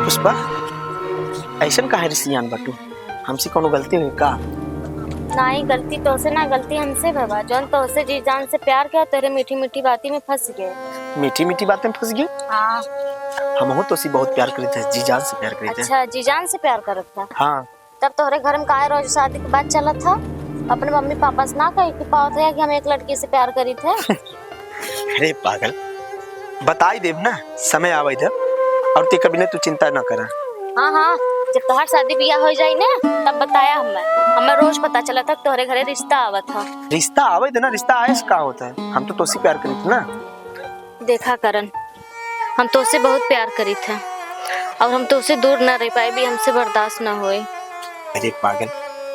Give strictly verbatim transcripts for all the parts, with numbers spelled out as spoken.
पुष्पा, अइसन काहे रिसियान बाटू? हमसे कौनो गलती हुई का? नाहीं, गलती तोसे ना, गलती हमसे भवा। जौन तोसे जी जान से प्यार किया, तोरे मीठी मीठी बाती में फंस गए। मीठी मीठी बातें में फंस गए? हाँ। हमहू तोसे बहुत प्यार करीत है, जी जान से प्यार करीत है। अच्छा, जी जान से प्यार करत था? हाँ। तब तोहरे घर में काहे रोज शादी के बात चलत था? अपने मम्मी पापा से ना कहे कि पावत है कि हम एक लड़की से प्यार करीत है? अरे पागल, बताई देब ना, समय आवे दे, और ते कभी ने तू चिंता ना करा। हाँ, हाँ, जब तोहार शादी ब्याह हो जाई ना, तब बताया हमें। हमें रोज पता चलत है तोहरे घरे रिश्ता आवत है। रिश्ता आवे दे ना, रिश्ता आए से का होता है? हम तो तोसे प्यार करीत ना। देखा करण, हम तोसे बहुत प्यार करीत है और हम तोसे दूर ना रह पाए, भी हमसे बर्दाश्त ना होए। अरे पागल,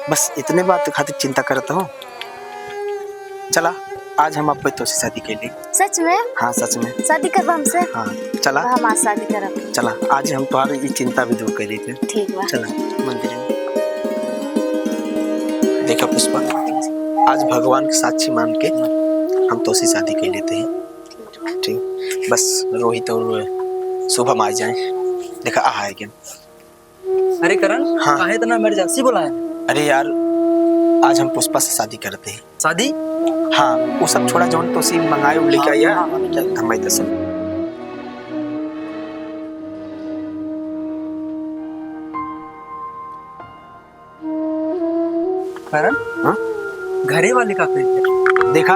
बस इतने बात खातिर चिंता करत हो? चला, आज हम अब्बे तोसे शादी कर ली। सच में? हाँ, सच में। शादी करबा हमसे? हाँ, चला। हम आज शादी करब। चला, आज हम तुम्हारी ई चिंता भी दूर कर ली थे। ठीक बा। चला, मंदिर में। देखा पुष्पा, आज भगवान के साक्षी मान के हम तोसे शादी कर लेते हैं। ठीक, बस रोहित और शुभम आ जाए। देखा, आ, आ गए। अरे करण, हाँ। काहे इतना emergency बोला है? अरे यार, आज हम पुष्पा से शादी करते हैं। शादी? हाँ, वो सब छोड़ा, जौन तोसे मंगाए, वो लेके आई है। हाँ, हाँ, हाँ, लेके आई। हम आई तो सब। करण? हाँ? घरे वाले का कहित है? देखा,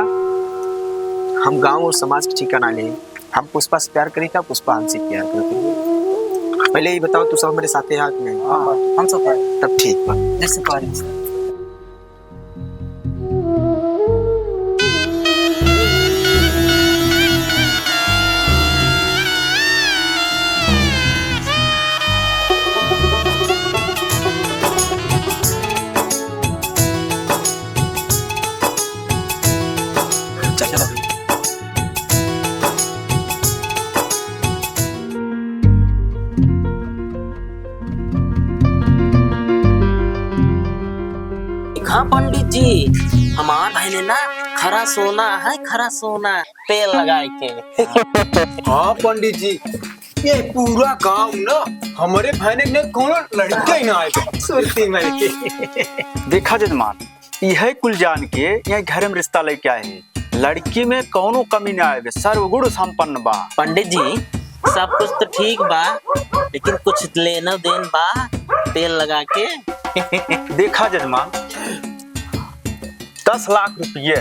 हम गाँव और समाज के ठिकाना ले, हम पुष्पा से प्यार करी था, पुष्पा हमसे प्यार करती है। पहले ये बताओ, तू सब मेरे साथे है कि नहीं? हाँ, हाँ, हम सब है। तब ठीक बा। जैसे पारी। चलो। हाँ पंडित जी, हमार बहने ना खरा सोना है, खरा सोना, तेल लगाए के। हाँ पंडित जी, ये पूरा गांव ना हमरे भाई ने कोनो लड़का ही ना आए। सुरती मर के। देखा जजमान, इहे कुल जान के यहाँ घर में रिश्ता लेके आए हैं। लड़की में कौनो कमी ना आवे, सर्वगुण संपन्न बा। पंडित जी, सब कुछ तो ठीक बा, लेकिन कुछ लेना देन बा, तेल लगा के। देखा जजमान, दस लाख रुपये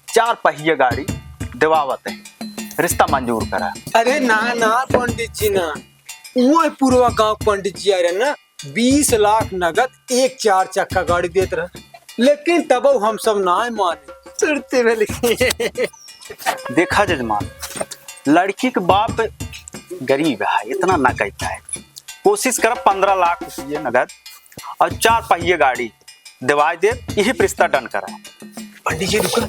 चार पहिए गाड़ी देवावत है, रिश्ता मंजूर करा। अरे ना ना पंडित जी ना, वो पुरवा गांव पंडित जी आ रहे ना, बीस लाख नगद एक चार चक्का गाड़ी देत रहे, लेकिन तब हम सब ना माने। सुरती में लिखी। देखा जजमान, लड़की के बाप गरीब है, इतना ना कहता है। कोशिश कर पन्द्रह लाख रुपये नगद और चार पहिए गाड़ी देवाई दे, यही पे रिश्ता done करा। पंडित जी रुको।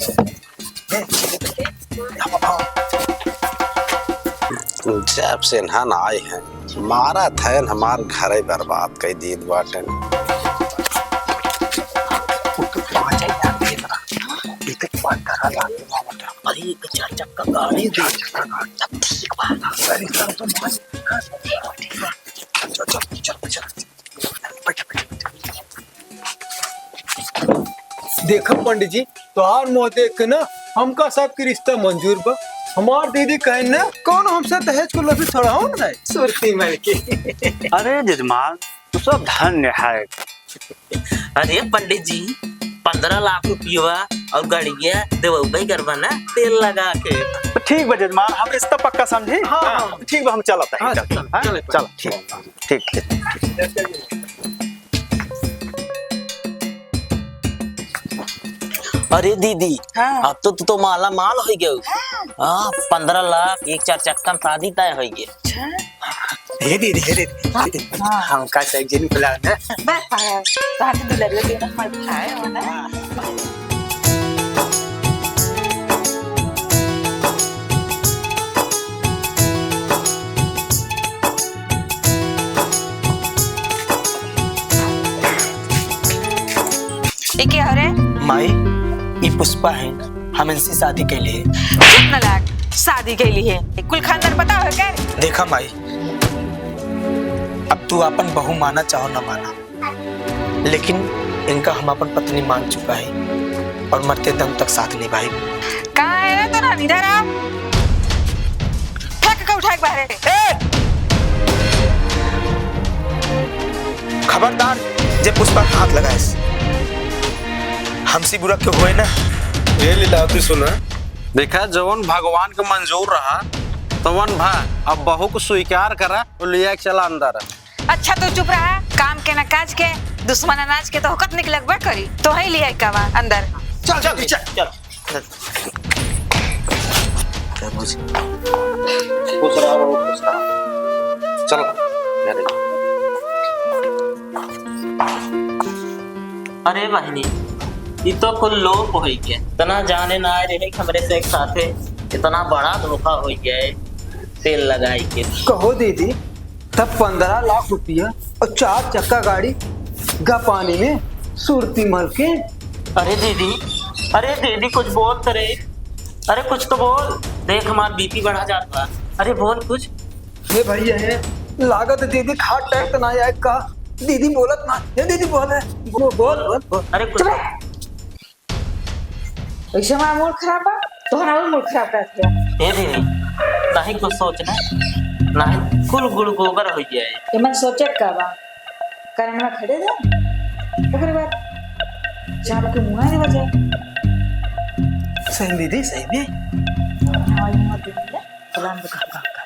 जब से इन्हन आए हैं, मारा थैन हमार घरे बर्बाद कर दीत बाटेन। अरे एक चार चक्का गाड़ी दे। चार चक्का गाड़ी, तब ठीक बा। अरे सर, तो मान, ठीक बा। चल, चल, चल, चल। देखो पंडित जी, तोहार मुँह देख के ना हमका सबके रिश्ता मंजूर बा। हमार दीदी कहे ना, कौन हमसे दहेज को लफी छोड़ाओ ना। सुरती मर के। अरे जजमान, तू सब धन्य है। अरे पंडित जी, पन्द्रह लाख रुपया और गड़िया देवउबे करबा ना, तेल लगा के। तो ठीक बा जजमान, हम रिश्ता पक्का समझी। हाँ, हाँ। ठीक बा, हम चलत है। हाँ, चल, चल, हाँ? चल, चल, ठीक। ठीक, ठीक, ठीक। अरे दीदी, हाँ। अब तो तू तो माला माल होइ गयो। हाँ। हाँ, पन्द्रह लाख, एक चार चक्का में शादी तय होइ गए। अच्छा। हे दीदी, हे दीदी, हाँ, हे दीदी, हाँ। हमका से एक जनी बुलाओ ना। बस, हाँ, तो हाथ दुलरिया देना मत खाए हो ना। हाँ। ये क्या हो रे? माई, ये पुष्पा है, हम इनसे शादी कैले है। कितना लाख शादी कैली है? कुल खानदान पता हो क्या? देखा माई, अब तू आपन बहू माना चाहो ना माना, लेकिन इनका हम आपन पत्नी मान चुका है और मरते दम तक साथ निभाई। कहाँ है रे तोरा? इधर आ। फेंक के उठा के बाहरे। ए! खबरदार जे पुष्पा के हाथ लगाएस। हमसे बुरा क्यों हुए ना? ये लीलावती सुना। देखा, जवन भगवान के मंजूर रहा, तवन भा। अब बहू को स्वीकार करा और लिया के चला अंदर। अच्छा, तू चुप रहा। काम के ना काज के, दुश्मन अनाज के, तो होकत निकलक बा करी। तो है लिया का बा अंदर। चल, चल, चल, चल। खुश रहा बहू, खुश रहा। चलो, घरे। अरे बहिनी, ई तो कुल लोप होइ गया। इतना जाने ना आए रहे कि हमरे से एक साथे इतना बड़ा धोखा होइ गया है, तेल लगाई के। कहो दीदी, तब पन्द्रह लाख रुपया और चार चक्का गाड़ी गा पानी में सुरती मल के। अरे दीदी, अरे दीदी, कुछ बोल तो रे। अरे कुछ तो बोल। देख, हमार बीपी बढ़ा जात बा। अरे बोल कुछ। हे भैया, हे लागत दीदी के heart attack तो ना आए का? दीदी बोलत ना। हे दीदी बोल, बोल, बोल, बोल। अरे कुछ चुप रह। ऐसे हमारा मूड खराब बा, तोहरा और मूड खराब कर दिया। ए दीदी, नहीं कुछ सोच ना, नहीं कुल गुड़ गोबर हो गया है। एमन सोचे का बा? करंगना खड़े दे, ओकरे बाद चाप के मुआ देवा जाए। सही दीदी, सही में। हाँ, ये मत दे दिया, सलाम तो कहाँ, कहाँ, कहाँ।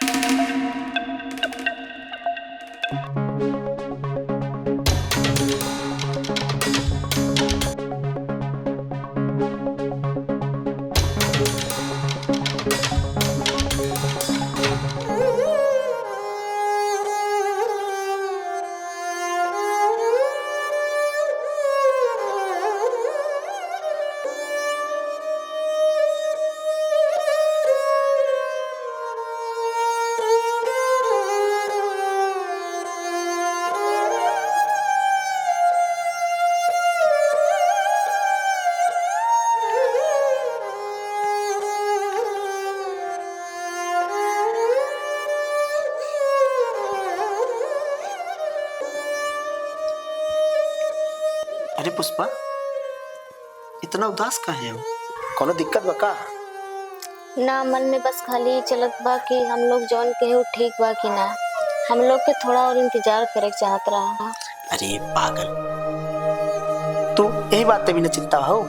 अरे पुष्पा, इतना उदास काहे हो? कोनो दिक्कत बा का? ना, मन में बस खाली ई चलत बा कि हम लोग जौन कहे उ ठीक बा कि ना। हम लोग के थोड़ा और इंतजार करे के चाहत रहा। अरे पागल, तू यही बात पे भी न चिंता हो।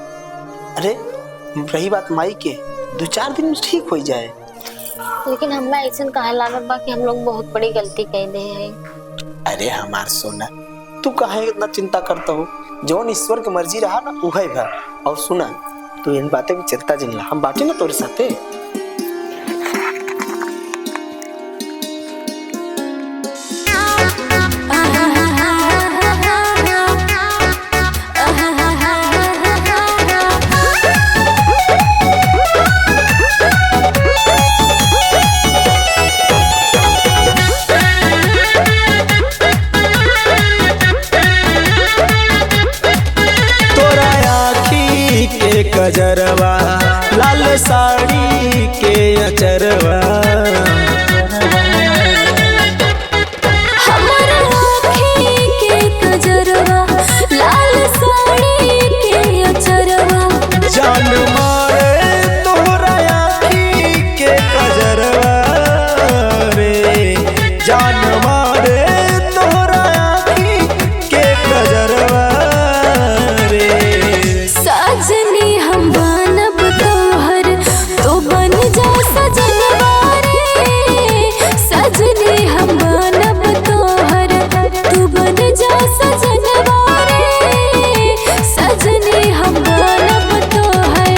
अरे रही बात माई के, दो चार दिन में ठीक हो जाए। लेकिन हमरा ऐसन काहे लागत बा कि हम लोग बहुत बड़ी गलती कर दे हैं। अरे हमार सोना, तू काहे इतना चिंता करता हो? जौन ईश्वर के मर्जी रहा ना, उहे भा। और सुना, तू इन बातें की चिंता जिन ला, हम बाटे ना तोरे साथे। तोरा आँखी के कजरवा, लाल साड़ी के अचरवा। हमर आँखी के कजरवा, लाल साड़ी के अचरवा। जान मारे तोहरा आँखी के कजरवा रे, जान मारे तोहरा आँखी के कजरवा रे। सजनी हम बनब तोहर, तू बन जा सजनवा रे। सजनी हम बनब तोहर, तू बन जा सजनवा रे। सजनी हम बनब तोहर।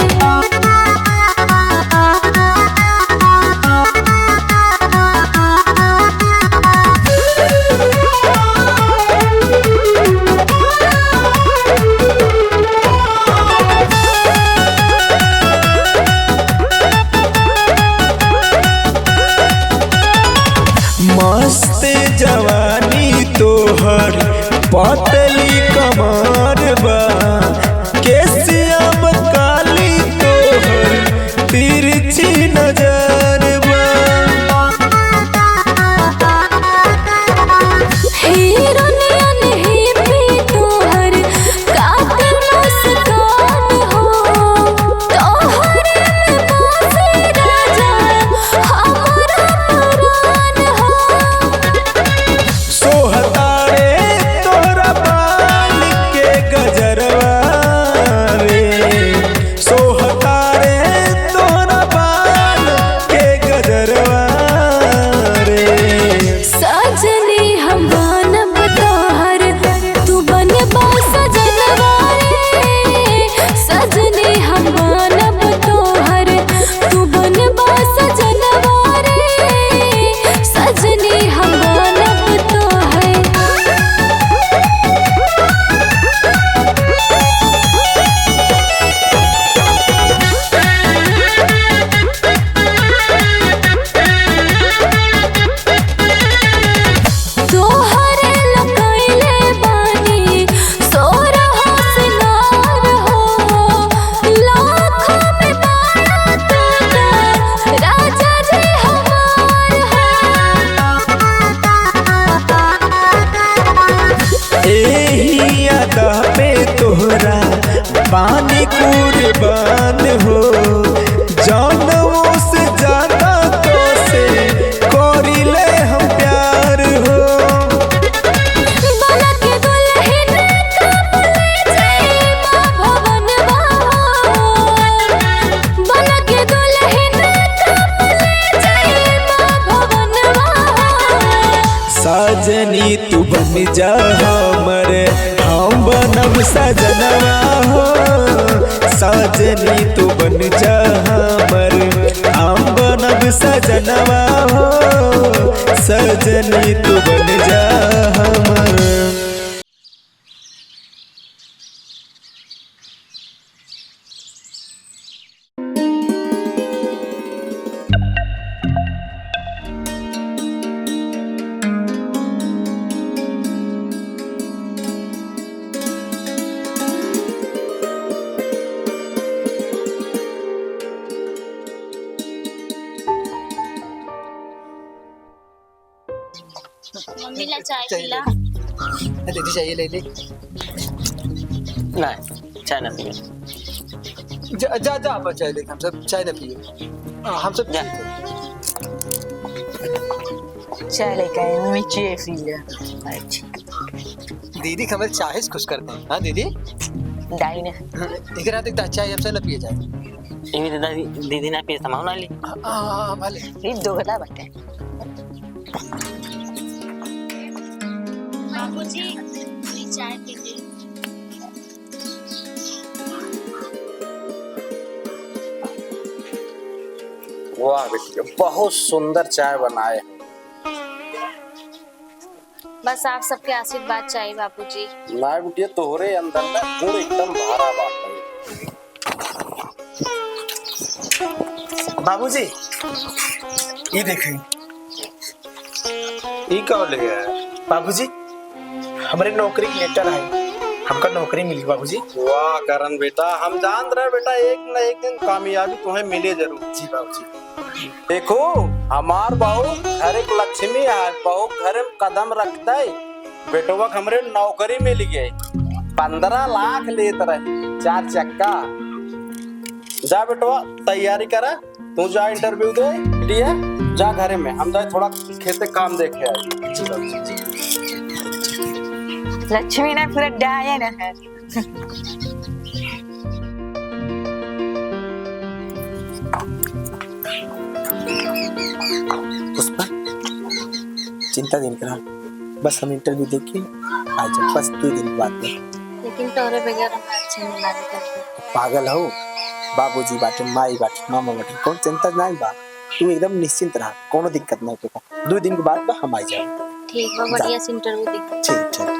मस्त जवानी तोहर, पतली कमर बा, केसिया में काली तोहर, तिरछी नजर बा। हे बन जा हमर, हम बनब सजनवा हो, सजनी तू बन जा हमर, हम बनब सजनवा हो, सजनी तू बन जा हमर। मम्मी ला चाय चाय पिला। ले। दीदी, चाय ले ले। नहीं, चाय ना पिए। जा, जा, जा, आप चाय लेके, हम सब चाय ना पिए। हाँ, हम सब जा। चाय लेके आए, मम्मी चाय पी ले। अच्छा। दीदी, हमें चाय से खुश करते हैं, हाँ दीदी? दाई ने। इधर आ, देख, चाय हमसे ना पिए जाए। इमी तो दादी, दीदी ना पिए, समाओ ना ली। हाँ, हाँ, हाँ, भले। ये दो गला बटे। बाबूजी, ये चाय पी ले। वाह बेटिया, बहुत सुंदर चाय बनाए हो। बस आप सबके आशीर्वाद चाहिए बाबूजी। ना बिटिया, तोहरे अंदर ना गुण एकदम भरा बाटे। बाबूजी, ई देखी। ई का ले है? बाबूजी, हमरे नौकरी के लेटर है, हमका नौकरी मिली बाबूजी। वाह करन बेटा, हम जानत रहे बेटा, एक न एक दिन कामयाबी तुम्हें मिले जरूर। जी बाबूजी। देखो, हमार बहू घर एक लक्ष्मी है, बहू घर में कदम रख दे, बेटवा के हमरे नौकरी मिल गई, पन्द्रह लाख लेत रहे, चार चक्का। जा बेटवा, तैयारी करा, तू जा interview दे, ठीक है? जा घरे में, हम जाए थोड़ा खेते काम देखे आए। लक्ष्मी ना पूरा डायन है। पुष्पा, चिंता जिन करा, बस हम interview देके आ जाए, बस दो दिन बाद में। लेकिन तोरे बगैर हमरा अच्छे नहीं लागे करके। पागल हो, बाबूजी बाटे, माई बाटे, मामा बाटे, कौन चिंता नहीं बा, तू एकदम निश्चिंत रहा, कोनो दिक्कत नहीं होगा। दो दिन के बाद बा हम आ जाए। ठीक बा, जा। बढ़िया से interview दे। ठीक, ठीक।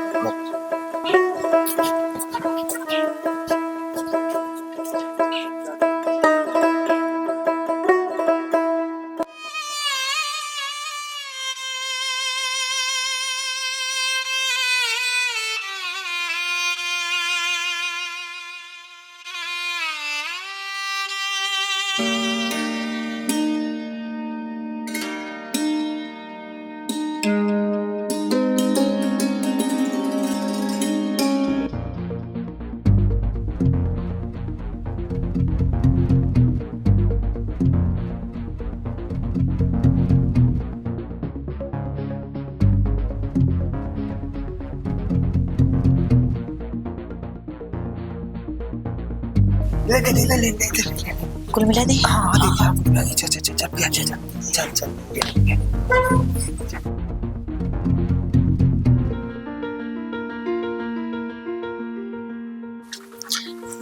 ले, ले, ले, ले, ले, ले, ले। कुल मिला दे? हाँ, हाँ, दे, हाँ, कुल मिला दे। चल, चल, चल, चल, पिया, चल, चल, चल, चल, पिया, पिया।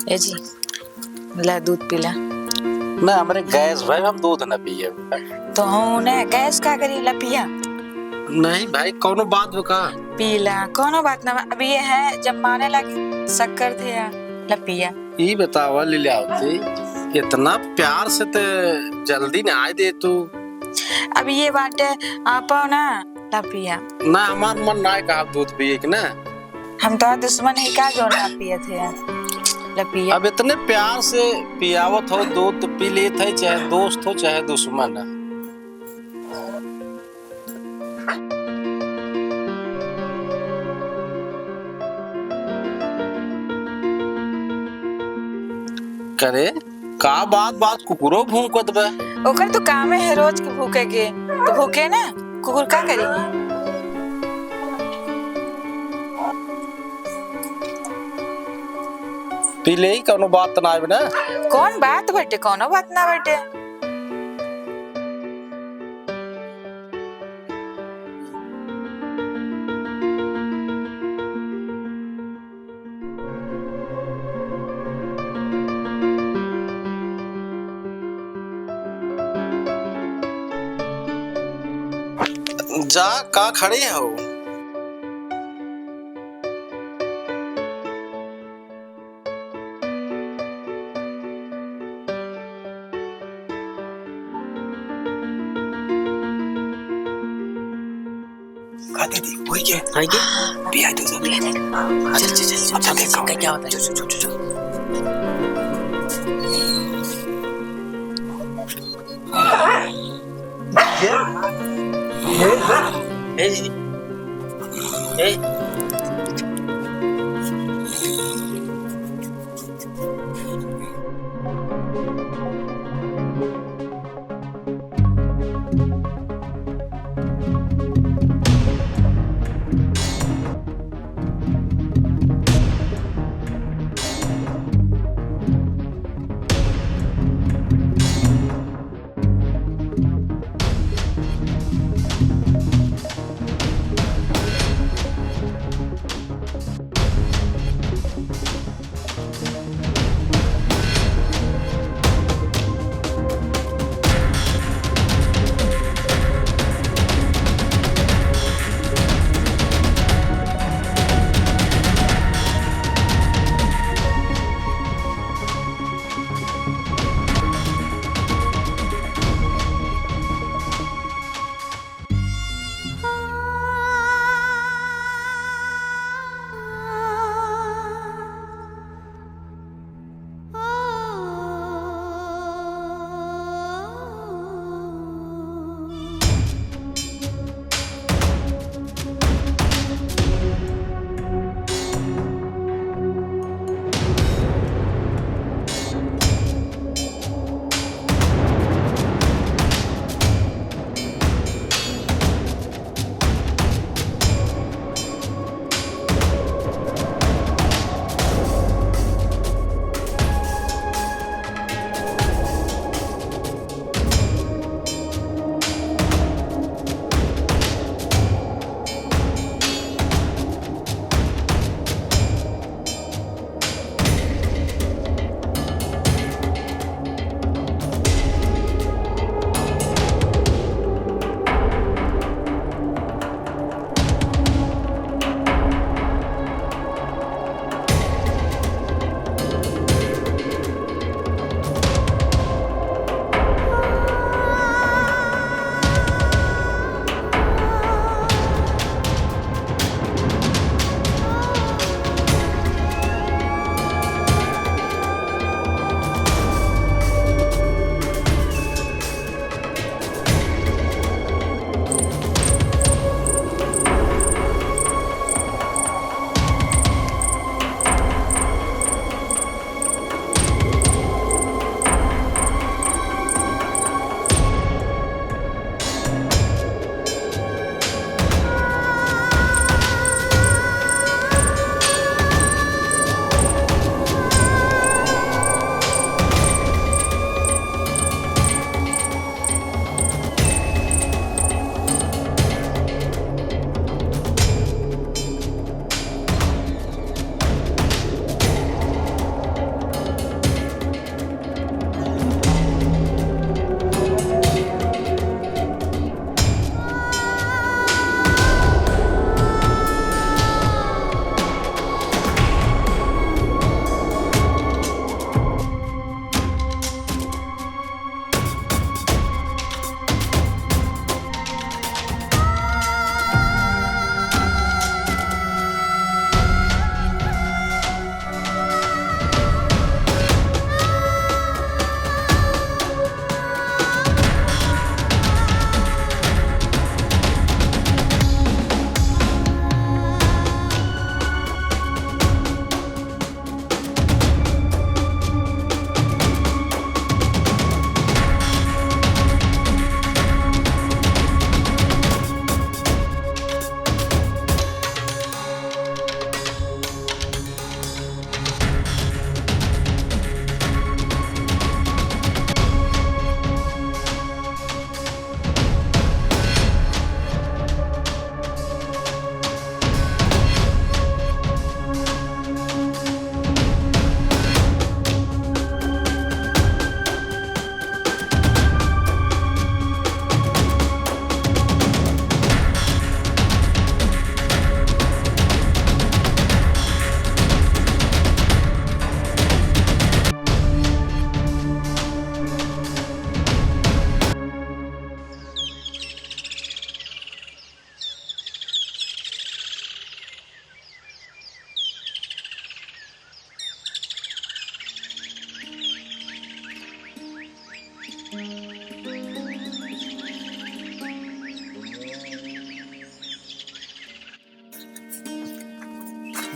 ए जी, ला दूध पीला। ना, हमरे गैस भाई, हम दूध ना पिए। तो हूँ ना, गैस का करी, ला पिया। नहीं भाई, कौनो बात बा का? पीला, कौनो बात ना बा। अब ये है, जब माने लागे शक्कर थे या, ला पिया। ई बतावा, ले ले आवती, इतना प्यार से ते जल्दी ना आए दे तू। अब ये बाटे, आपो ना, ला पिया। ना, हमार मन ना है का दूध पिए के ना। हम तो दुश्मन है का जो ना पियत है, ला पिया। अब इतने प्यार से पियावत हो दूध, तो पी लेत है, चाहे दोस्त हो, चाहे दुश्मन है। करे, का बात बात कुकुरो भूंकत बा? ओकर तो कामे है रोज के भूखे के, तो भूखे ना, कुकुर का करी? पी ले ही, कौनो बात ना आवे ना। कौन बात बटे, कौनो बात ना बटे। जा, का खड़े हो? का दीदी, वही के? आई के? पिया दे जल्दी। चल, चल, चल, चल, अब चल, देखो। चल, क्या होता है? चल, चल, चल, चल, चल। ए दीदी। ए।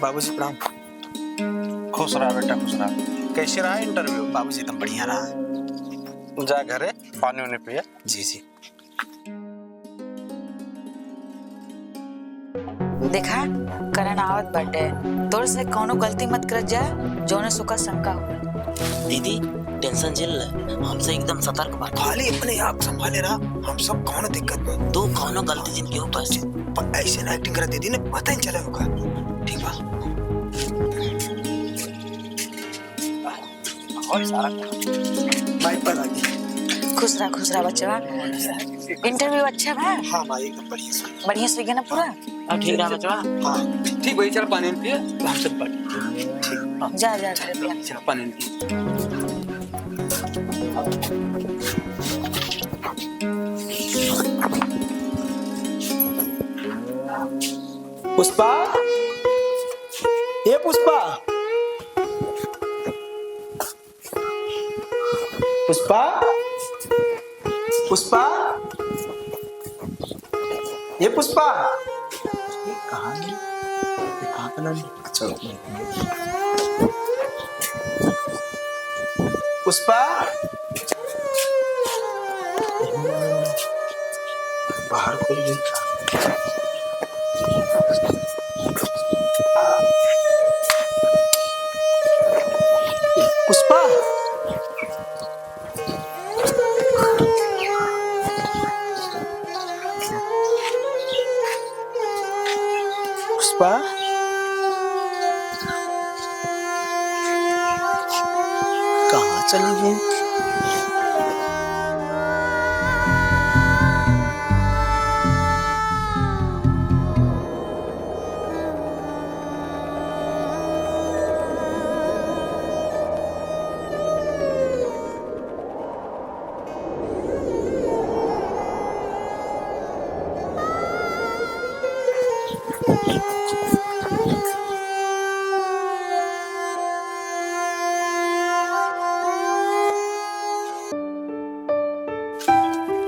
बाबूजी प्रणाम। खुश रहा बेटा, खुश रहा। कैसे रहा interview? बाबूजी एकदम बढ़िया रहा। जा घरे पानी उनी पिया। जी, जी। देखा, करण आवत बाटे। तोर से कौनो गलती मत करत जा, जौने से ओका शंका होई। दीदी, tension झेल ले, हमसे एकदम सतर्क बा। खाली अपने आप संभाले रहा, हम सब कौनो दिक्कत में। तू कौनो गलती जिन केहू पर से। प-, ऐसे ना acting करत दीदी ने पता ही चला होगा। ठीक बा? और सारा माई पर आ गई। खुश रहा, खुश रहा बचवा। Interview अच्छा बा? हाँ माई, एकदम बढ़िया से। बढ़िया से गया ना पूरा? हाँ, ठीक रहा बचवा। हाँ। ठीक भाई, चल पानी पिए, हम सब बैठ। ठीक। हाँ। जा, जा, जा, जा। चल पानी पिए। पुष्पा, ए पुष्पा। पुष्पा, पुष्पा, ए पुष्पा, ये कहाँ है? ये कहाँ का नाम है? अच्छा, रुको। पुष्पा, बाहर कोई नहीं था। पुष्पा, पुष्पा, कहाँ चली गई?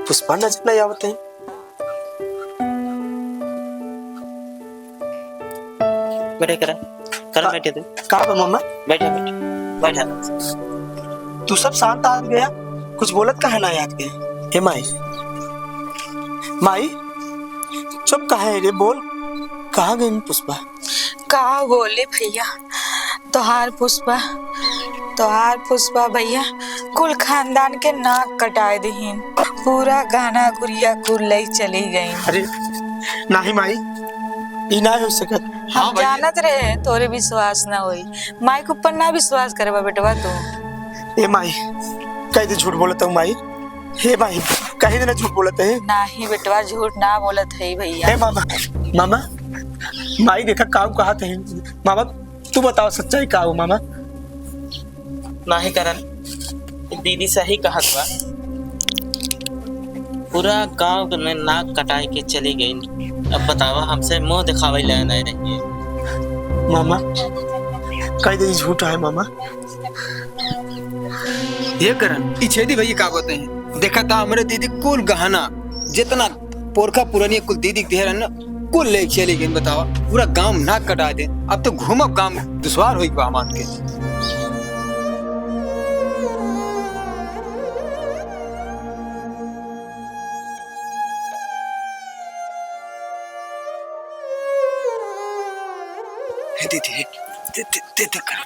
पुष्पा नजर नहीं आवत है। बैठे करा, करा का, बैठे तू। का बा मामा? बैठा, बैठा, बैठा। तू सब शांत आ गया, कुछ बोलत काहे ना याद के? हे माई, माई, चुप काहे रे, बोल, कहाँ गई पुष्पा? का बोले भैया, तोहार पुष्पा, तोहार पुष्पा भैया, कुल खानदान के नाक कटाए दिहिन, पूरा गहना गुरिया कुल लई चली गईन। अरे, नाही माई, ई ना हो सकत। हम हाँ भैया। जानत रहे तोरे विश्वास ना होई, माई के ऊपर ना विश्वास करबा बेटवा तू। ए माई, कह दे झूठ बोलत हूँ माई। हे माई, कह दे ना झूठ बोलत है। नाही बेटवा, झूठ ना बोलत है भैया। ए मामा, मामा, माई देखा काऊ कहत है। मामा, तू बताओ सच्चाई का हो मामा? नाही करण, दीदी सही कहत बा। पूरा गांव में नाक कटाए के चली गई। अब बतावा, हमसे मुंह दिखावे लायक नहीं रही है। मामा, कह दे झूठ है मामा। ये करण, ई छेदी भैया का बताई? देखा था हमरे दीदी कुल गहना, जितना पोरखा पुरानी कुल दीदी के देहर है ना, कुल ले चली गई। बतावा, पूरा गांव नाक कटा दे। अब तो घूमब गांव दुश्वार होई बा हमार के। हे दीदी, दे, दे, दे, दे कर।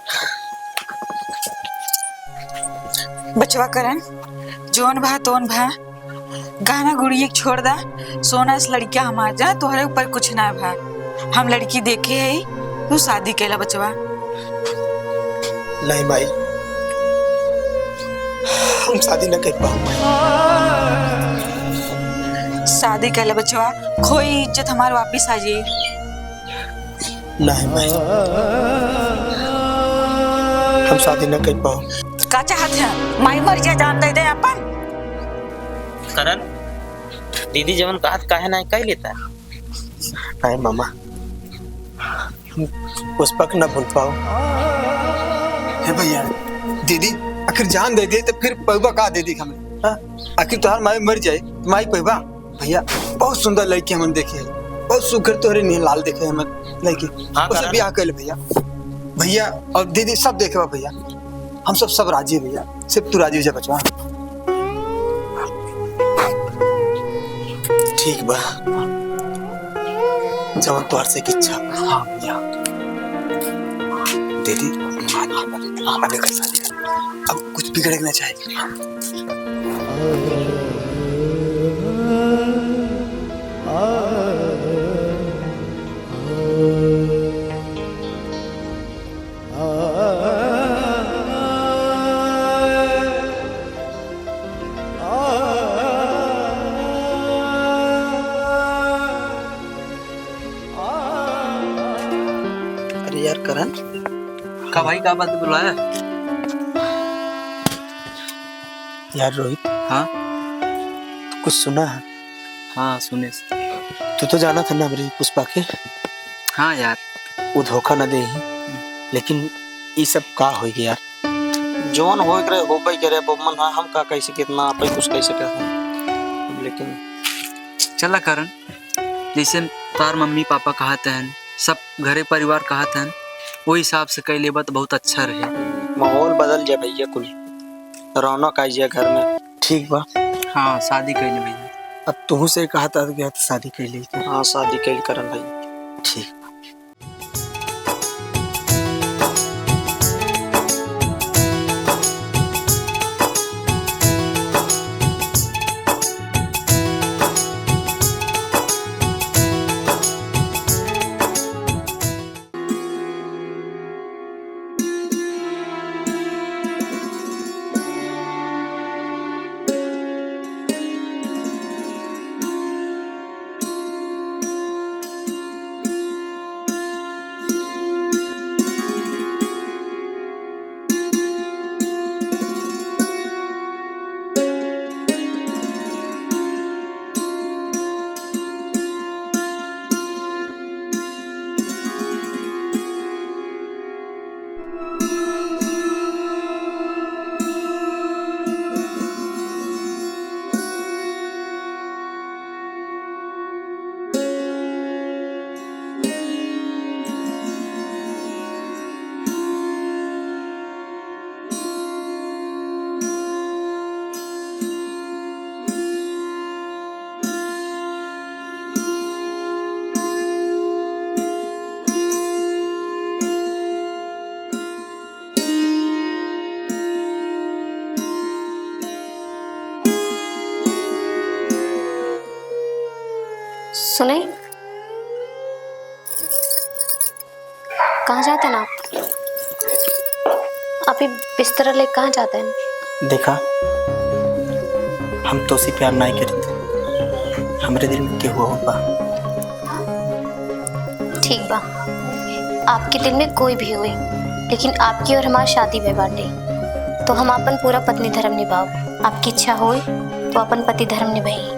बचवा करण, जोन भा तोन भा, गहना गुड़िया के छोड़ दा, सोना से लड़किया हमार जा, तोहरे ऊपर कुछ ना भा। हम लड़की देखे है, तू शादी कैला बचवा। नहीं माई, हम शादी न कर पाऊँ माई। शादी कैला बचवा, खोई इज्जत हमार वापिस आ जाई। नहीं माई, हम शादी न कर पाओ। का चाहत है? माई मर जा, जान दे दे अपन। करण, दीदी जवन कहत काहे नहीं कह लेता? नहीं मामा, हम पुष्पा के ना भूल पाओ। हे भैया, दीदी आखिर जान दे दे तो फिर पैबा का दीदी हमें, हाँ? आखिर तोहार माई मर जाए तो माई पैबा? भैया, बहुत सुंदर लड़की हमन देखे है, बहुत सुघर तोहरे निहन लाल देखे हमें लइके। हाँ, उसे करण। बियाह कइले भइया। भइया और दीदी सब देखे बा भइया। हम सब, सब राजी है भइया। सिर्फ तू राजी हो जा बचवा। ठीक बा। जवन तोहर से इच्छा। हाँ भइया। दीदी, मान, मान, मान, कर शादी कर। अब कुछ बिगड़े के ना चाहे। अरे यार करण। का भाई, का बात बुलाया? यार रोहित। हाँ? तू कुछ सुना है? हाँ, सुने से। तू तो जाना था ना हमरी पुष्पा के। हाँ यार। वो धोखा ना दे ही। हम्म। लेकिन ई सब का होई गया यार? जौन होए करे, होबे करे, अब मन है, हम का कह सके, इतना आप ही कुछ कह सके हम। लेकिन चला करण, जैसे तार मम्मी पापा कहत हन, सब घरे परिवार कहत हन, वो हिसाब से कह लेबा तो बहुत अच्छा रहे। माहौल बदल जाए भइया, कुल रौनक आ जाए घर में। ठीक बा। हाँ, शादी कर ले भइया। अब तुहू से कहा था कि शादी कर ले। हाँ, शादी कर करण भाई। ठीक। सुने, कहाँ जाते हैं आप? अभी बिस्तर ले कहाँ जाते हैं? देखा, हम तोसे प्यार नाई करते, हमरे दिल में केहू और बा। ठीक बा, आपके दिल में कोई भी होए, लेकिन आपकी और हमार शादी भई बाटे, तो हम आपन पूरा पत्नी धर्म निभाओ। आपकी इच्छा होए तो आपन पति धर्म निभाई।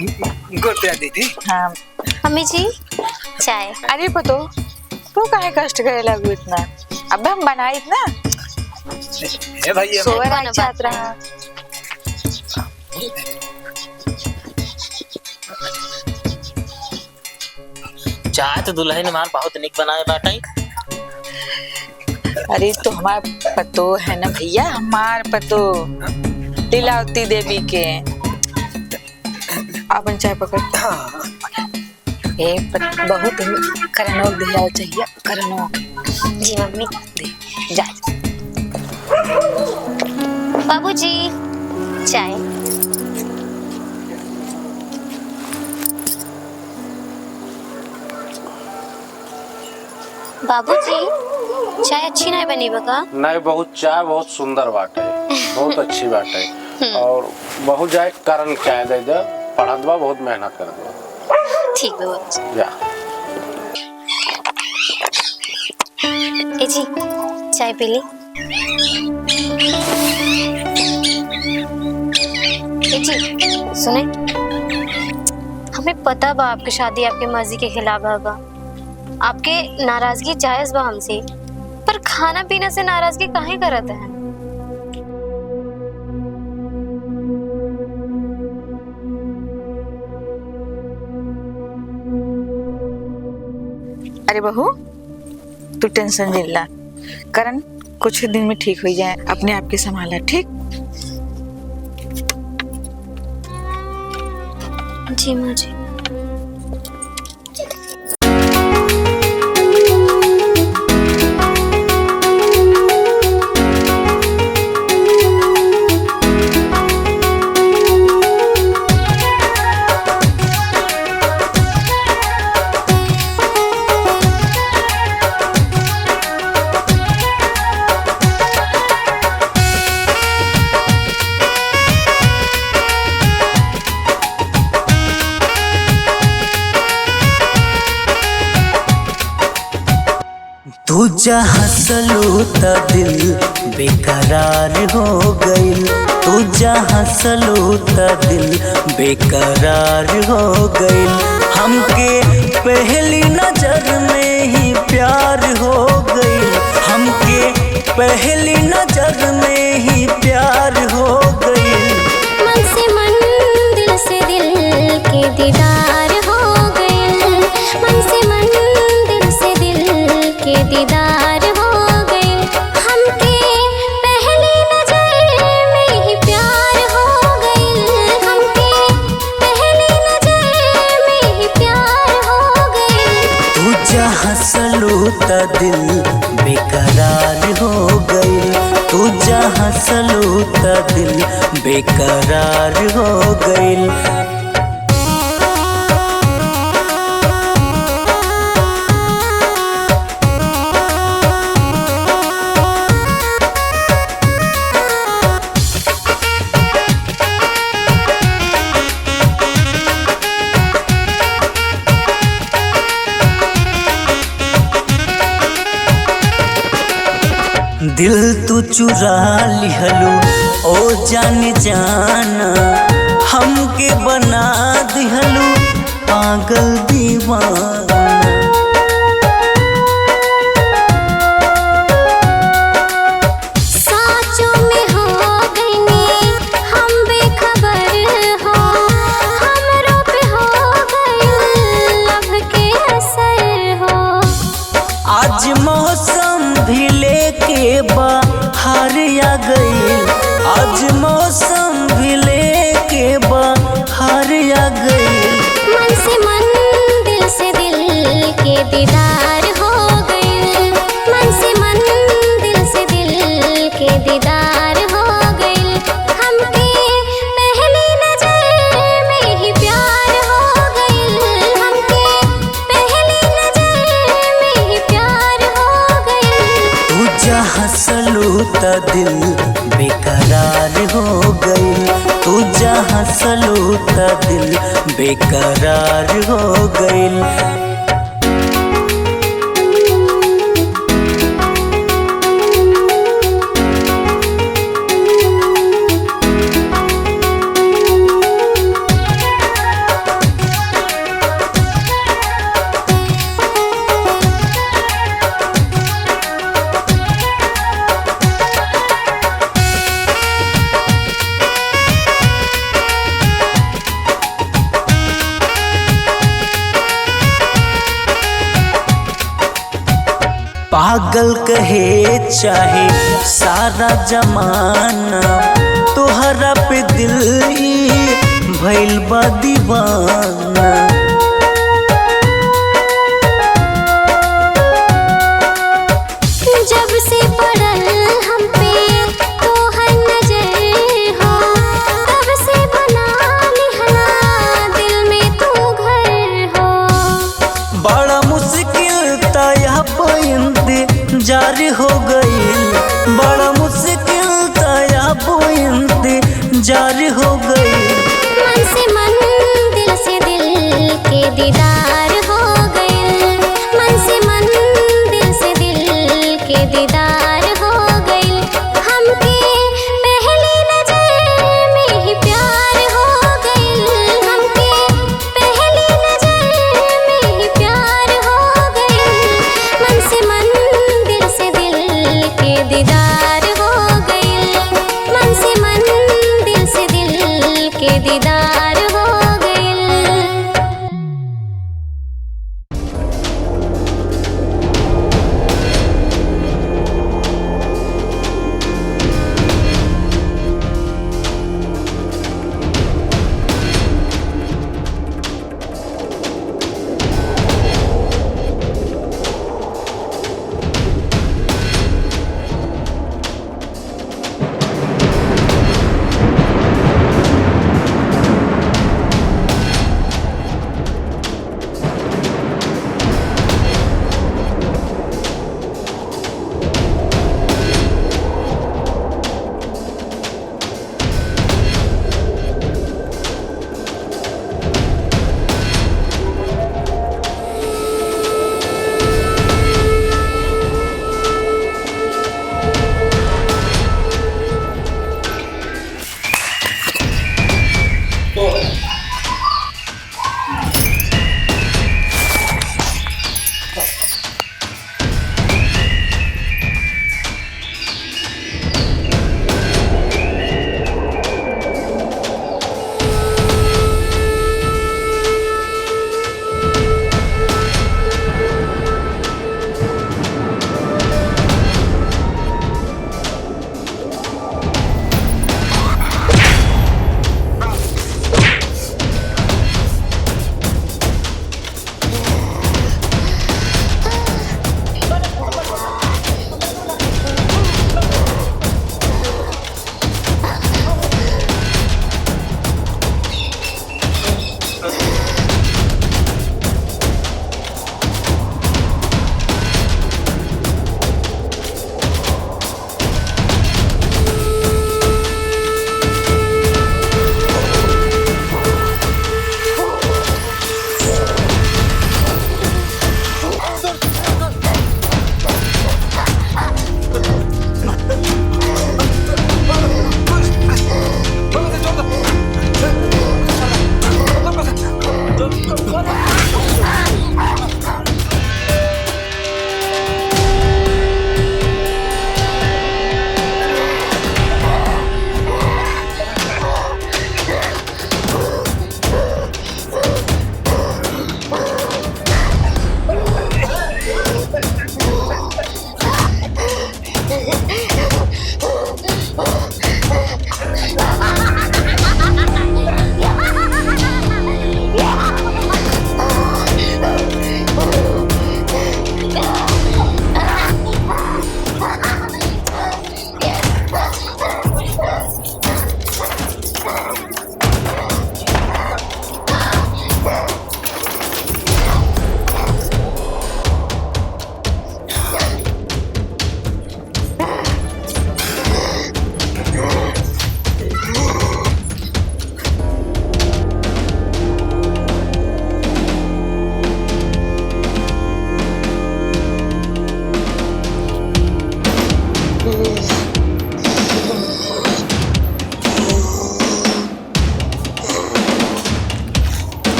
गोड़ पिरा दीदी। हाँ। अम्मी जी, चाय। अरे पतो, तू काहे कष्ट करे लागू इतना? अब हम बनाई इतना। ए भाई, ये सोए कौन रहा, बात चाहत रहा। चाय तो दुल्हन हमार बहुत निक बनाए बाटे। अरे तो हमार पतो है ना भैया, हमार पतो लीलावती देवी के। आपन चाय पकड़। हाँ। ए, प-, बहुत ही करनो दिया चाहिए, करनो। जी मम्मी। दे, जा। बाबूजी, चाय। बाबूजी, चाय अच्छी नाय बनी बा का? नहीं, बहुत चाय बहुत सुंदर बाटे, बहुत अच्छी बाटे। हम्म। और बहुत जाए करन चाय दे दे, पढ़त बा, बहुत मेहनत करत बा। ठीक बा बाबूजी। जा। ए जी, चाय पी ली। ए जी, सुने, हमें पता बा आपके शादी आपके मर्जी के खिलाफ है बा। आपके नाराजगी जायज बा हमसे, पर खाना पीना से नाराजगी काहे करत है? अरे बहू, तू tension जिन ला, करन कुछ दिन में ठीक होइ जाए, अपने आप के संभाला, ठीक? जी माँ जी। तू जा हंसलू त दिल बेकरार हो गइल, तू जा हंसलू त दिल बेकरार हो गइल। हमके पहली नजर में ही प्यार हो गइल, हमके पहली नजर में ही प्यार हो गइल। मन से मन, दिल से दिल के दीदार हो गइल। मन से मन, दिल से दिल के दीदार हो गइल। हमके पहली नजर में ही प्यार हो गइल। हमके पहली नजर में ही प्यार हो गइल। तू जा हंसलू त दिल बेकरार हो गइल, तू जा हंसलू त दिल बेकरार हो गइल। दिल तू चुरा लिहलू, ओ जान जाना, हमके बना दिहलू पागल दीवाना। साँचों में हो गइनी हम बेखबर हो, हमरो पे हो गइल love के असर हो। आज मौसम भी लेके बहार आ गइल, आज मौसम भी लेके बहार आ गइल। मन से मन, दिल से दिल के दीदार हो गइल, मन से मन, दिल से दिल के दीदार हो गइल। हमके पहली नजर में ही प्यार हो गइल, हमके पहली नजर में ही प्यार हो गइल। तू जा हंसलू त दिल बेकरार हो गइल, तू जा हंसलू त दिल बेकरार हो गइल। पागल कहे चाहे सारा जमाना, तोहरा पे दिल ई भइल बा दीवाना। जब से पड़ल हम पे तोहर नजर हो, तब से बना लिहला दिल में तू घर हो। बड़ा मुश्किल त अब इंतजार हो गइल, बड़ा मुश्किल त अब इंतजार हो गइल। मन से मन, दिल से दिल के दीदार हो गइल। मन से मन, दिल से दिल के दीदार हो गइल। हमके पहली नजर में ही प्यार हो गइल। हमके पहली नजर में ही प्यार हो गइल। मन से मन, दिल से दिल के दीदार हो गइल। मन से मन, दिल से दिल के दीदार हो गइल।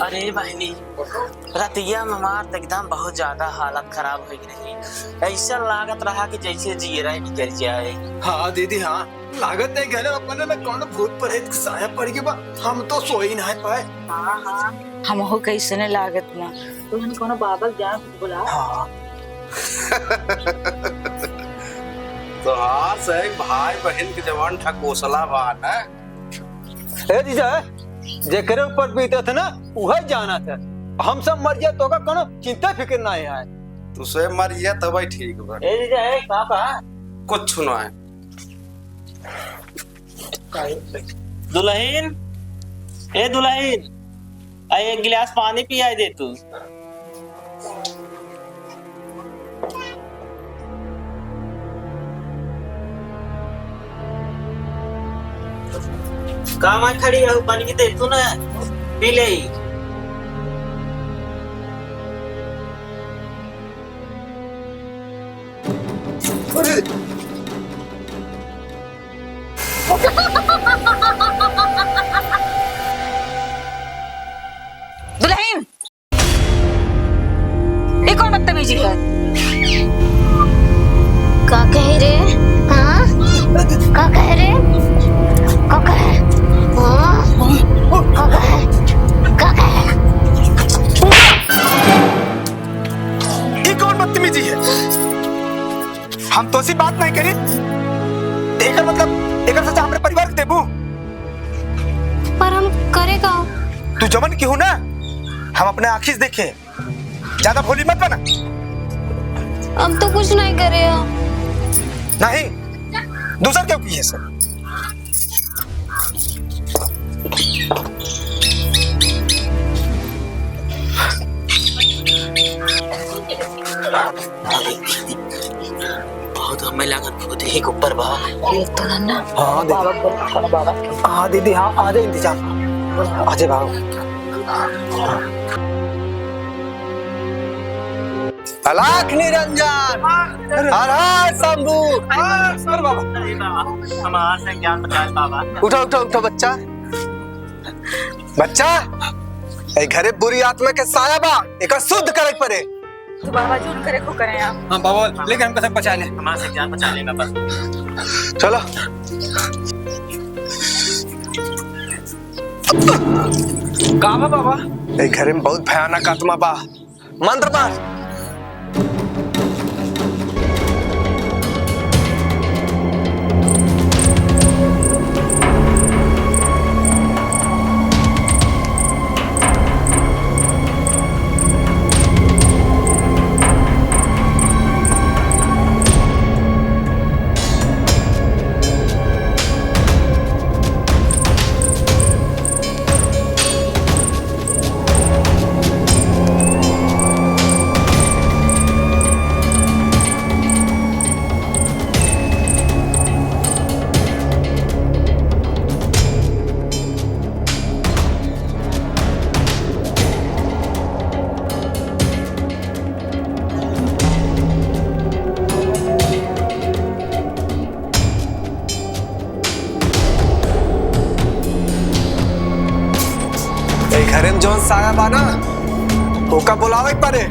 अरे बहिनी, रतिया में हमार त एकदम बहुत ज्यादा हालत खराब होइ गई रही। ऐसा लागत रहा कि जैसे जियरा ही निकल जाए। हाँ दीदी, हाँ, लागत है घर अपने में कौन भूत प्रेत के साया पड़ गया बा। हम तो सोई ना पाए। हाँ, हाँ, हमहू कैसने लागत बा। तो हम कोनो बाबा के जान बुला। हाँ। तोहार से भाई बहन के जवान ठकोसला बा ना। ए जीजा, जेकरे ऊपर बीतत है ना, उहे जानत है। हम सब मर जाए तो का कोनो चिंता फिक्र ना है। तू से मर जाए तब ठीक बा। ए जीजा, ए पापा। कुछ ना है। दुलहिन, ए दुलहिन, आ एक गिलास पानी पियाई दे तू। का माई खड़ी रहू, पानी की दे तू ना, पी ले। अरे! दुलहिन, ई कौन बदतमीजी है? का कहे रे? हाँ? का कहे रे? का कहे? हाँ? का कहे? का कहे? ई कौन बदतमीजी है? हम तोसी बात नहीं करी। एकर मतलब, एकर सजा हमरे परिवार के देबू? पर हम करे का? तू जवन केहू ना, हम अपने आँखी से देखे। ज्यादा भोली मत बना। हम तो कुछ नहीं करे हो। नहीं, दूसर केहू किहे सर। बहुत हमें लागत खुद ही के ऊपर बा। ये तो ना ना। हाँ, दीदी। बाबा के, बाबा के। हाँ, दीदी, हाँ, आ जाए इंतजाम। आ जाए बाबू। अलख निरंजन, हर हर शंभू। अरे बाबा, हमार से ज्ञान बचाए बाबा। उठा, उठा, उठा बच्चा। बच्चा, ए घरे बुरी आत्मा के साया बा, एका शुद्ध करे के पड़े। तो बाबा जो करे को करें आप। हाँ बाबा, लेकिन हमका सब बचा ले। हमार से ज्ञान बचा लेना बस। चलो। का बा बाबा? ए घरे में बहुत भयानक आत्मा बा। मंत्र मार। ए घरे में जौन साया बा ना, ओका बुलावे के पड़े।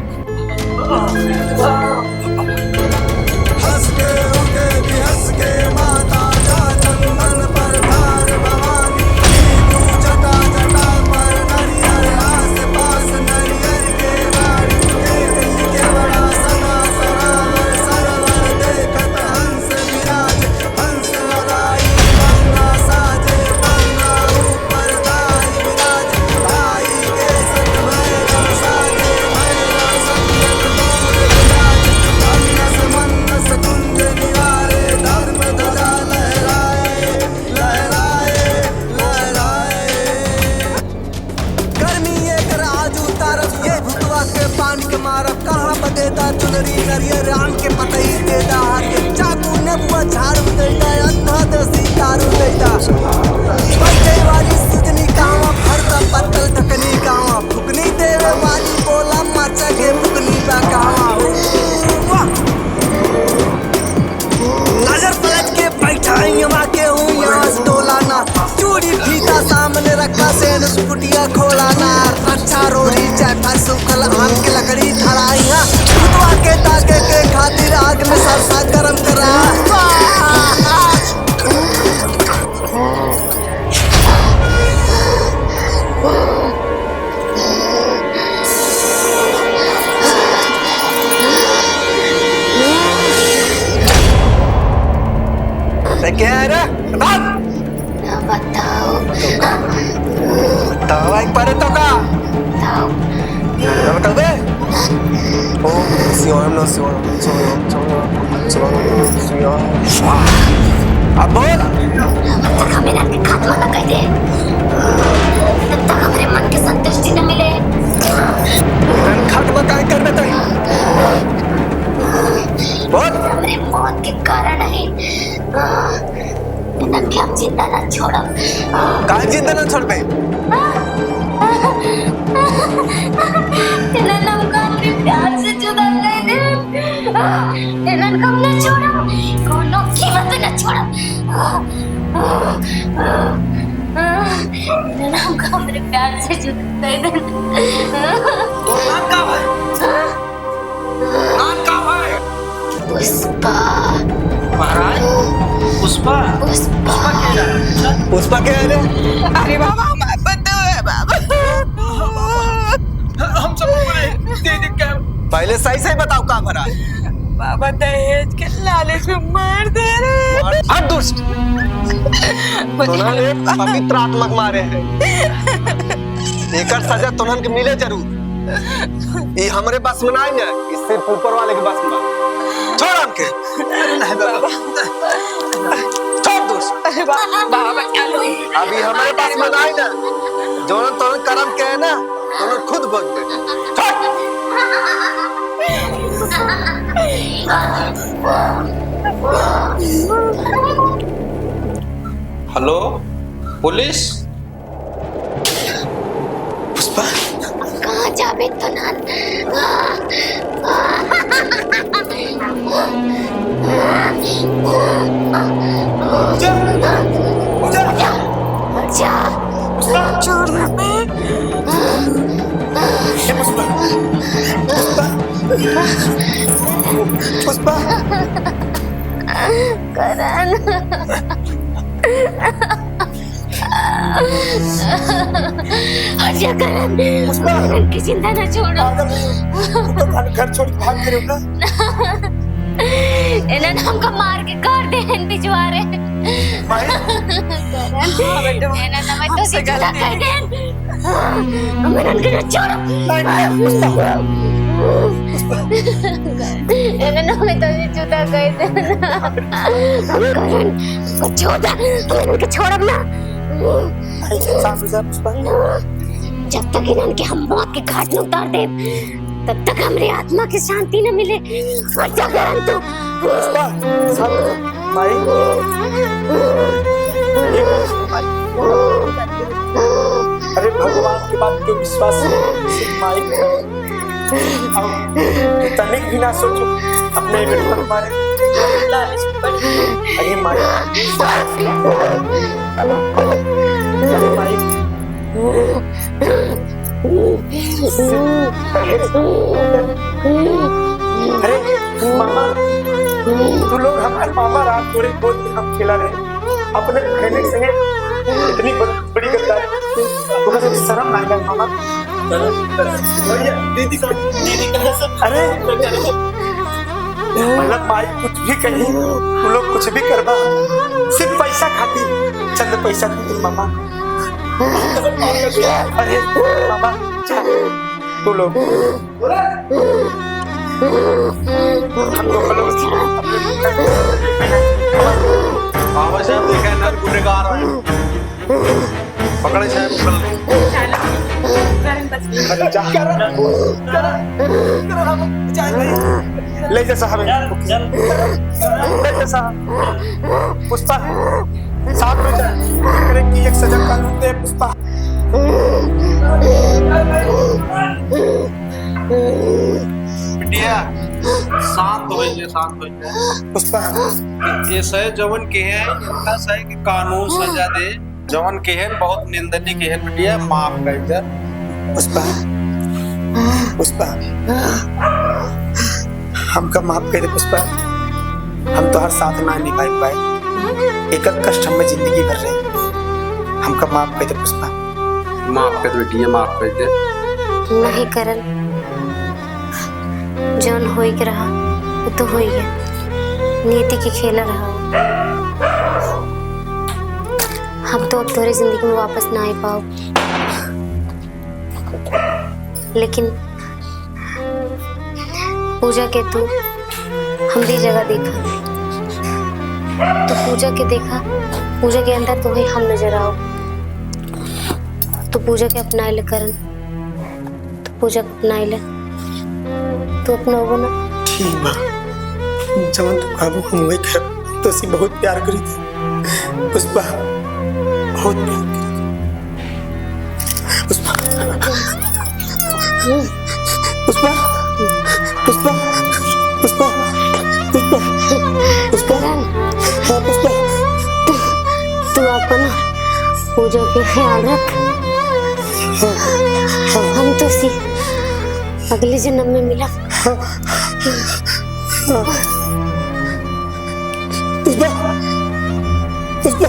हंस के उठे भी हंस के माता जा चंदन पर धार भवानी, नींबू जटा जटा पर नरियर आस पास नरियर के गाड़ी के के बड़ा सदा सरावर सरवर देखत हंस विराज। गर्मी एकर आज उतारब, ये भुतवा के पानी के मारब। कहाँ बदेदा चुनरी नरियर, आम के पतई देदा, हरियर चाकू नेबुआ झाड़ू देदा, अंधा देसी दारू देदा। बैठे वाली सुजनी कहवा, फरदा पत्तल ढकनी कहवा, फुकनी देवे वाली बोला, मचा के फुकनी बा कहवा। वाह! नजर पलट के बैठा यहाँ के हूँ, यहाँ से डोला ना। चूड़ी फीता सामने रखा, सेन सुकुटिया खोला ना। रक्षा रोड़ी, जायफल, सूखल आम के लकड़ी धराई है। भूतवा के ताके के खातिर आग में सरसा गरम करा। ते क्या है रे? बता। ना बताओ। बताओ, एक बार तो का? बताओ। ना बताओ बे? ओम शिवाय नमः शिवाय। अब बोल। जब तक हम इनके खात्मा न कर दे, तब तक हमरे मन के संतुष्टि न मिले। तन खात्मा काहे करबे तई? बोल। हमरे मौत के कारण है। इनके हम जिंदा ना छोड़ब। काहे जिंदा ना छोड़बे? इन्हन हमका हमरे प्यार से जुदा कर दे। इन्हन हम ना छोड़ब, कोनो कीमत पे ना छोड़ब। इन्हन हमका हमरे प्यार से जुदा कर दे। तोर नाम का बा? नाम का बा? पुष्पा। महाराज, पुष्पा? पुष्पा। पुष्पा के है? पुष्पा के है रे? अरे बाबा, हमार पतोह है बाबा। हम सब बोले, दे दे क्या? पहले सही सही बताओ का भरा है? बाबा दहेज के लालच में मार दे रहे। हट दुष्ट। तोहन एक पवित्र आत्मा के मारे हैं। एकर सजा तोहन के मिले जरूर। ई हमरे बस में नाहीं है, ई सिर्फ ऊपर वाले के बस में बा। छोड़ हमके। अरे नहीं बाबा। छोड़ दोस्त। अरे बाबा, बाबा क्या लोग? अभी हमरे बस में नाहीं ना, जौन तोहन करम के है ना, तोहन खुद भोगबे। छोड़। Hello, police? पुष्पा? कहाँ जाबे तोहन? जा। जा। जा। पुष्पा? छोड़ दे। ए पुष्पा। पुष्पा। पुष्पा। करण। हट जा करण। पुष्पा। करण के जिंदा ना छोड़ो। पागल है। तू तो घर, घर छोड़ के भाग गए हो ना? इन्हन हमका मार के काट देहेन पिछवारे। माई। करण। हाँ बेटा, इन्हन हमें तो हमसे जुदा गलती कर देहेन। हमन के ना छोड़ो। नहीं, नहीं, पुष्पा। पुष्पा। इन्हन हमें तो जुदा कर देहेन। करण, छोड़ दे, इनके छोड़ब ना। भाई, सांस ले जा, पुष्पा। जब तक इनके हम मौत के घाट में उतार दे, तब तक हमरे आत्मा के शांति न मिले। हट जा करण तू। पुष्पा, सांस ले जा। माई। अरे भगवान के बाद जो विश्वास है, सिर्फ माई को। अब तनिक भी ना सोचो अपने बेटवा के बारे में। अरे माई। अरे माई। अरे मामा, तू लोग हमारे मामा रात तोरे गोद में हम खेला रहे, अपने बहन के संगे इतनी बड़-, बड़ी गद्दारी। तोहका सब शर्म ना आइला मामा? भैया, दीदी का, दीदी का सब अरे, मतलब माई कुछ भी कही, तू लोग कुछ भी करबा, सिर्फ पैसा खातिर, चंद पैसा खातिर मामा। अरे मामा, जा, तू लोग। बाबा साहब, देखा है, नर गुनेगार है। पकड़े साहब, पकड़ ले। अरे, जा। ले जा साहब। ले जा साहब। पुष्पा, साथ में जा। एकरे की एक सजा कानून दे, पुष्पा। बिटिया, शांत हो जा, शांत हो जा। पुष्पा। ये सहे जवन के है, इनका सहे के कानून सजा दे। जवन के है, बहुत निंदनीय के है बिटिया, माफ कर दे। पुष्पा, पुष्पा, हमका माफ कर दे पुष्पा, हम तोहार साथ ना निभाई पाए, एकर कष्ट हमें जिंदगी भर रहे, हमका माफ कर दे पुष्पा। माफ कर दे बिटिया, माफ कर दे। नहीं करण, जौन होई के रहा, वो तो होई गया। नियति के खेला रहा। हम तो अब तोरे जिंदगी में वापस ना आ पाओ, लेकिन पूजा के तू हमरी जगह देखा, तू पूजा के देखा, पूजा के अंदर तोहे हम नजर आओ, तू पूजा के अपनाए ले करण। तू पूजा के अपनाए ले, तू अपनउबो ना। ठीक बा, जवन तू कहबू हम वही करब। तोसे बहुत प्यार करी थी पुष्पा, बहुत प्यार करी थी पुष्पा। पुष्पा, पुष्पा, पुष्पा, पुष्पा, पुष्पा। हाँ, पुष्पा। तू, तू अपन पूजा के ख्याल रख। हाँ, हाँ। हम तोसे अगले जन्म में मिला। हाँ, हाँ। पुष्पा, पुष्पा।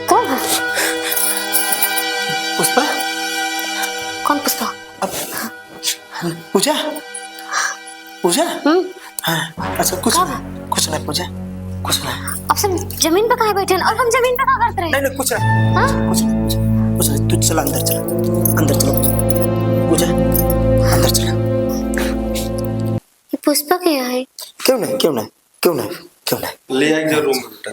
कौन है? पुष्पा? कौन पुष्पा? अब पूजा? पूजा? हम्म? हाँ, अच्छा, कुछ का नहीं, बा? कुछ नहीं पूजा, कुछ नहीं। अब सब जमीन पे काहे बैठे हैं? और हम जमीन पे का करत रहे? नहीं, नहीं, कुछ नहीं। हाँ? कुछ नहीं, कुछ नहीं, कुछ नहीं। तू चला, अंदर चला, अंदर चला पूजा, अंदर चला। ये पुष्पा क्या है? क्यों नहीं, क्यों नहीं, क्यों नहीं, क्यों नहीं? ले आइए रूम में बेटा।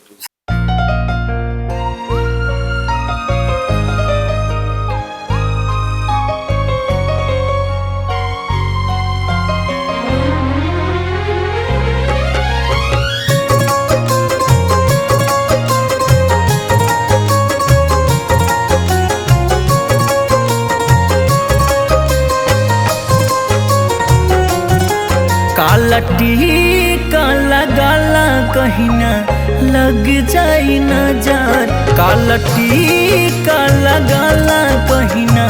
काला टीका लगाला कहीं ना लग जाई नजर, काला टीका लगाला कहीं ना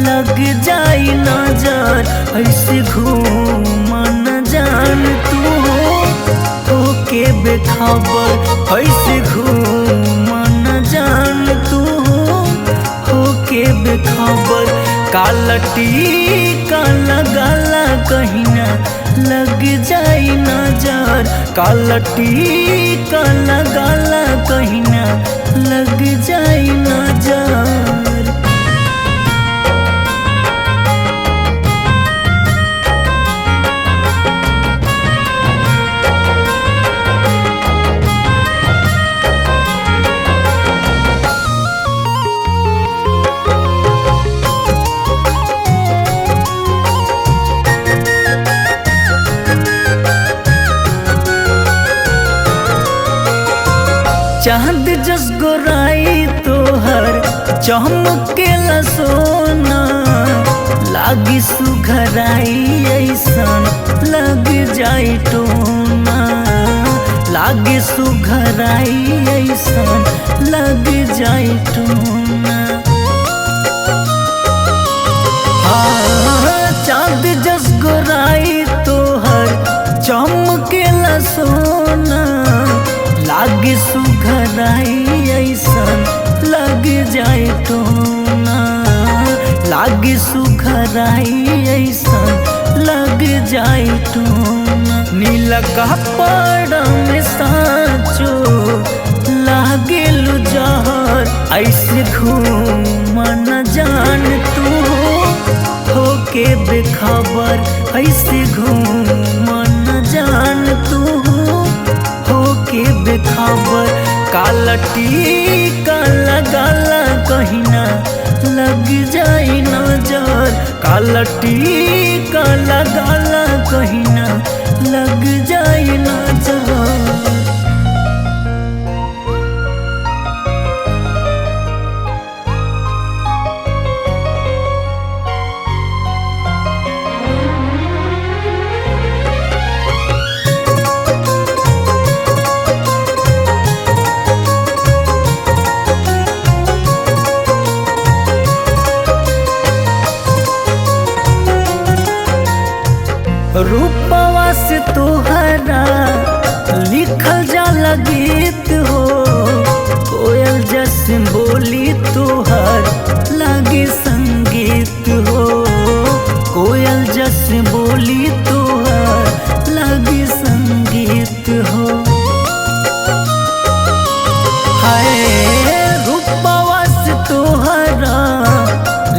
लग जाई नजर। ऐसे घूम न जान तू होके बेखबर, ऐसे घूम न जान तू होके बेखबर। काला टीका लगाला कहीं ना लग जाई नजर, काला टीका लगाला कहीं ना लग जाई नजर। चाँद जस गोराई तोहर चमकेला सोना, लागी सुघराई ऐसन लग जाई टोना, लागी सुघराई ऐसन लग जाई टोना। हाँ, चाँद जस गोराई तोहर चमकेला सोना, लागे सुघराई ऐसन लग जाए टोना, लागे सुघराई ऐसन लग जाए टोना। नीला कपड़ा में साँचो लागेलु जहर, ऐसे घूम न जान तू होके बेखबर, ऐसे घूम न जान तू होके बेखबर। काला टीका लगाला कहीं ना लग जाई नजर, काला टीका लगाला कहीं ना लग जाई नजर। आए रूपवा से तोहरा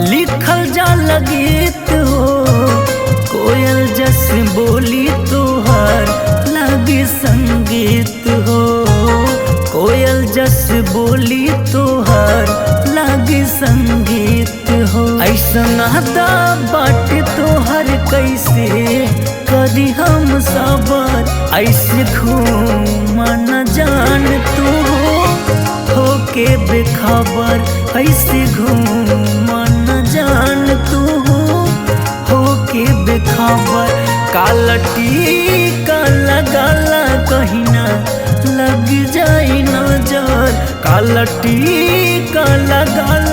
लिखल जाला गीत हो, कोयल जस बोली तोहर लागे संगीत हो, कोयल जस बोली तोहर लागे संगीत हो। ऐसन अदा बाटे तोहर, कैसे करी हम सबर? ऐसे घूम न जान तू होके बेखबर, ऐसे घूम न जान तू होके बेखबर। काला टीका लगाला कहीं ना लग जाई नजर, काला टीका लगाला